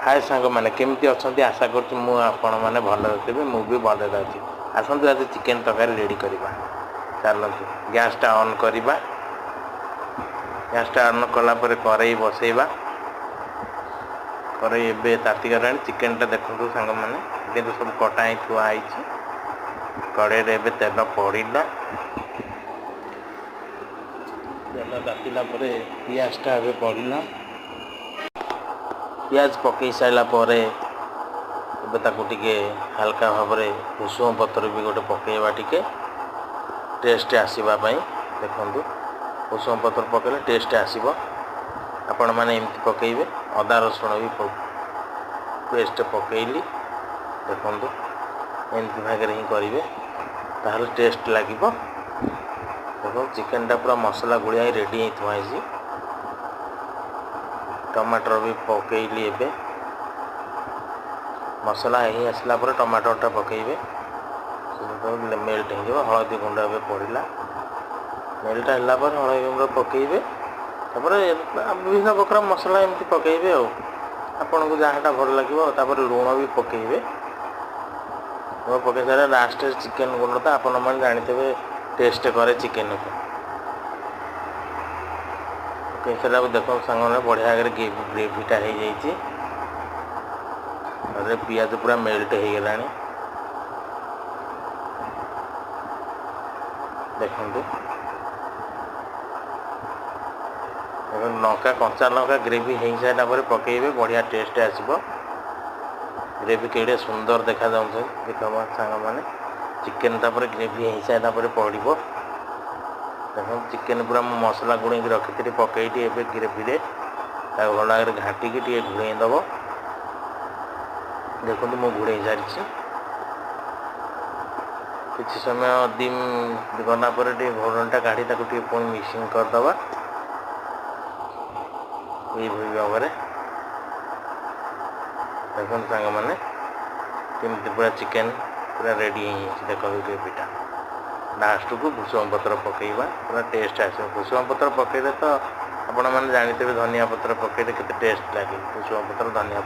ହାଏ ସାଙ୍ଗମାନେ, କେମିତି ଅଛନ୍ତି? ଆଶା କରୁଛି ମୁଁ ଆପଣମାନେ ଭଲରେ ଥିବେ, ମୁଁ ବି ଭଲରେ ଅଛି। ଆସନ୍ତୁ, ଆଜି ଚିକେନ୍ ତରକାରୀ ରେଡ଼ି କରିବା। ଚାଲନ୍ତୁ, ଗ୍ୟାସ୍ଟା ଅନ୍ କରିବା। ଗ୍ୟାସ୍ଟା ଅନ୍ କଲା ପରେ କରେଇ ବସେଇବା। କରେଇ ଏବେ ତାତିଗଲାଣି। ଚିକେନ୍ଟା ଦେଖନ୍ତୁ ସାଙ୍ଗମାନେ, କିନ୍ତୁ ସବୁ କଟା ହେଇ ଥୁଆ ହେଇଛି। କଡ଼େଇରେ ଏବେ ତେଲ ପଡ଼ିଲା। ତେଲ ତାତିଲା ପରେ ପିଆଜଟା ଏବେ ପଡ଼ିଲା। ପିଆଜ ପକାଇ ସାରିଲା ପରେ ଏବେ ତାକୁ ଟିକେ ହାଲକା ଭାବରେ ଭୃଷୁଙ୍ଗ ପତ୍ର ବି ଗୋଟେ ପକାଇବା, ଟିକେ ଟେଷ୍ଟ ଆସିବା ପାଇଁ। ଦେଖନ୍ତୁ, ଭୃଷୁଙ୍ଗ ପତ୍ର ପକାଇଲେ ଟେଷ୍ଟ ଆସିବ। ଆପଣମାନେ ଏମିତି ପକାଇବେ। ଅଦା ରସୁଣ ବି ପେଷ୍ଟ ପକାଇଲି। ଦେଖନ୍ତୁ, ଏମିତି ଭାଗରେ ହିଁ କରିବେ, ତାହେଲେ ଟେଷ୍ଟ ଲାଗିବ। ଦେଖନ୍ତୁ, ଚିକେନଟା ପୁରା ମସଲା ଗୋଳିଆ ହେଇ ରେଡ଼ି ହେଇ ଥୁଆ ହେଇଛି। ଟମାଟର ବି ପକାଇଲି। ଏବେ ମସଲା ହେଇ ଆସିଲା ପରେ ଟମାଟରଟା ପକାଇବେ, ମେଲ୍ଟ ହେଇଯିବ। ହଳଦୀ ଗୁଣ୍ଡ ଏବେ ପଡ଼ିଲା। ମେଲ୍ଟ ହେଲା ପରେ ହଳଦୀ ଗୁଣ୍ଡ ପକାଇବେ। ତାପରେ ବିଭିନ୍ନ ପ୍ରକାର ମସଲା ଏମିତି ପକାଇବେ, ଆଉ ଆପଣଙ୍କୁ ଯାହାଟା ଭଲ ଲାଗିବ। ତାପରେ ଲୁଣ ବି ପକାଇବେ। ଲୁଣ ପକାଇ ସାରିଲା ଲାଷ୍ଟରେ ଚିକେନ୍ ଗୁଣ୍ଡ ତ ଆପଣମାନେ ଜାଣିଥିବେ, ଟେଷ୍ଟ କରେ ଚିକେନକୁ। ପକାଇ ସାରିଲା ପରେ ଦେଖନ୍ତୁ ସାଙ୍ଗମାନେ, ବଢ଼ିଆ ଆଗରେ ଗ୍ରେଭିଟା ହେଇଯାଇଛି। ତାପରେ ପିଆଜ ପୁରା ମେଲ୍ଟ ହେଇଗଲାଣି। ଦେଖନ୍ତୁ, ଏବଂ ଲଙ୍କା, କଞ୍ଚା ଲଙ୍କା ଗ୍ରେଭି ହେଇସାରିଲା ପରେ ପକାଇବେ, ବଢ଼ିଆ ଟେଷ୍ଟ ଆସିବ। ଗ୍ରେଭି କେଡ଼େ ସୁନ୍ଦର ଦେଖାଯାଉଛି, ଦେଖ ସାଙ୍ଗମାନେ। ଚିକେନ୍ ତାପରେ ଗ୍ରେଭି ହେଇସାରିଲା ପରେ ପଡ଼ିବ। ଦେଖନ୍ତୁ, ଚିକେନ୍ ପୁରା ମୁଁ ମସଲା ଗୁଳେଇକି ରଖିଥିଲି, ପକେଇକି ଏବେ ଗ୍ରେଭିରେ ତାକୁ ଭଲ ଭାବରେ ଘାଣ୍ଟିକି ଟିକେ ଘୋଡ଼େଇ ଦେବ। ଦେଖନ୍ତୁ, ମୁଁ ଘୋଡ଼େଇ ସାରିଛି। କିଛି ସମୟ ଗଲା ପରେ ଟିକେ ଘୋଡ଼ଣୀଟା କାଢ଼ି ତାକୁ ଟିକେ ପୁଣି ମିକ୍ସିଂ କରିଦେବା ଏଇଭଳି ଭାବରେ। ଦେଖନ୍ତୁ ସାଙ୍ଗମାନେ, କେମିତି ପୁରା ଚିକେନ୍ ପୁରା ରେଡ଼ି ହେଇଯାଇଛି। ଦେଖନ୍ତୁ ଗ୍ରେଭିଟା। ଲାଷ୍ଟକୁ ଭୃଷଙ୍ଗ ପତ୍ର ପକାଇବା, ପୁରା ଟେଷ୍ଟ ଆସିବ। ଭୃଷଙ୍ଗ ପତ୍ର ପକାଇଲେ ତ ଆପଣମାନେ ଜାଣିଥିବେ, ଧନିଆ ପତ୍ର ପକାଇଲେ କେତେ ଟେଷ୍ଟ ଲାଗେ। ଭୃଷଙ୍ଗ ପତ୍ର, ଧନିଆ